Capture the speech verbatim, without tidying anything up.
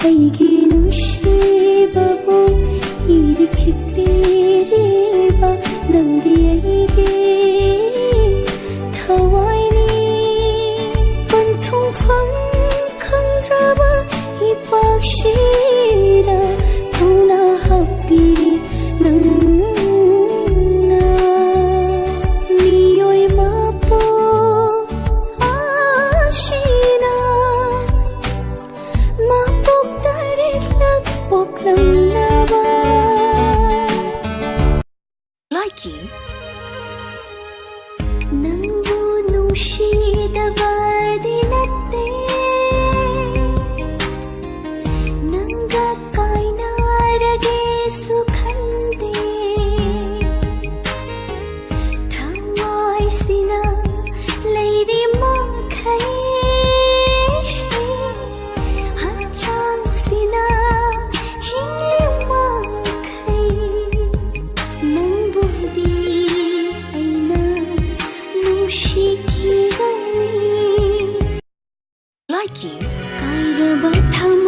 ꯑꯩꯒꯤ ꯅꯨꯡꯁꯤꯕꯕꯨ ꯏꯔꯤꯛ ꯈꯤꯛꯄꯤꯔꯤꯕ ꯅꯪꯗꯤ ꯑꯩꯒꯤ ꯊꯋꯥꯏꯅꯤ꯫ ꯄꯟꯊꯨꯡꯐꯝ ꯈꯪꯗ꯭ꯔꯕ ꯏꯄꯥꯛꯁꯤꯗ ꯊꯧꯅꯥ ꯍꯥꯞꯄꯤꯔꯤ ꯅꯪꯅ꯫ ꯃꯤꯑꯣꯏ ꯃꯄꯣꯛ ꯑꯁꯤꯅ ꯃꯄꯣꯛ ꯇꯔꯦꯠꯂꯛ ꯄꯣꯛꯂꯝꯂꯕ꯫ Likey. ꯅꯪꯕꯨ ꯅꯨꯡꯁꯤꯗꯕꯗꯤ ꯅꯠꯇꯦ, ꯅꯪꯒ ꯀꯥꯏꯅꯔꯒꯦꯁꯨ ꯈꯟꯗꯦ꯫ ꯊꯋꯥꯏꯁꯤꯅ ꯂꯩꯔꯤ ꯃꯈꯩ, ꯍꯛꯆꯥꯡꯁꯤꯅ ꯍꯤꯡꯂꯤ ꯃꯈꯩ, ꯅꯪꯕꯨꯗꯤ ꯑꯩꯅ ꯅꯨꯡꯁꯤꯈꯤꯒꯅꯤ꯫ Likey. ꯀꯥꯏꯔꯕ ꯊꯝ